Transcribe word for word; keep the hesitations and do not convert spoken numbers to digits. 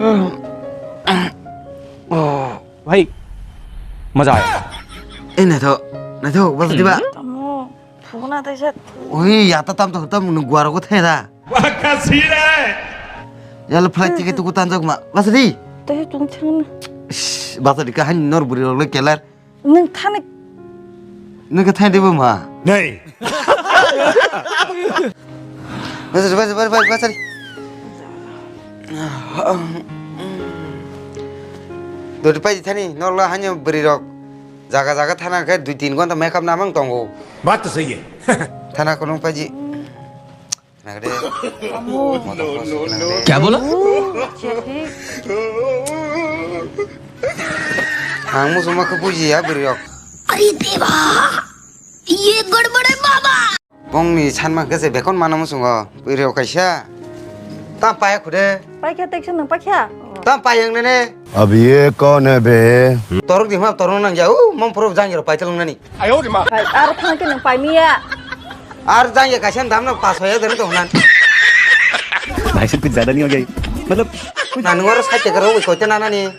Oh, bhai, maza aaya. Eh, naithok, naithok, bas diba? Tamo, phuna taisa. Ui, yata tam to tam nung guaro ko theda. Wah, kasih deh. Yala flight ticket tu kutan jok ma. Bas di. Taisa tung chang na. Shh, bas di ka han nor buri rok le kelar. Nwng thani. Nwng khe thani bo ma. Nei. Bas, bas, bas, bas, bas, bas. Dori pai thani, nokla hanyo bwrwi rok. Jaga jaga thana khe dui tin ghonta makeup namang tongo. Baat to sahi hai. Thana kono paji. Nagade. Amo. Kya bola? Oh, chekhi. Ang musu ma khe buji ya bwrwi rok. अरे देवा, ये गड़बड़ है बाबा। Bongni sanma khe se bekon mana musungo bwrwi rok kaisa. Ta paya khude. Paikha teksa nang paikha. Ta payang nene. अब ये कौन है बे? Torok di ma torok nang ya. U mom pro jang ro paitel nani. Hai, aro thang khe nwng pai miya. Ar jang ya kaisa dam no pas hoya dene to nan. भाई साहब कुछ ज्यादा नहीं हो गया ये? मतलब कुछ Na nung aro site karo wi koite na nani.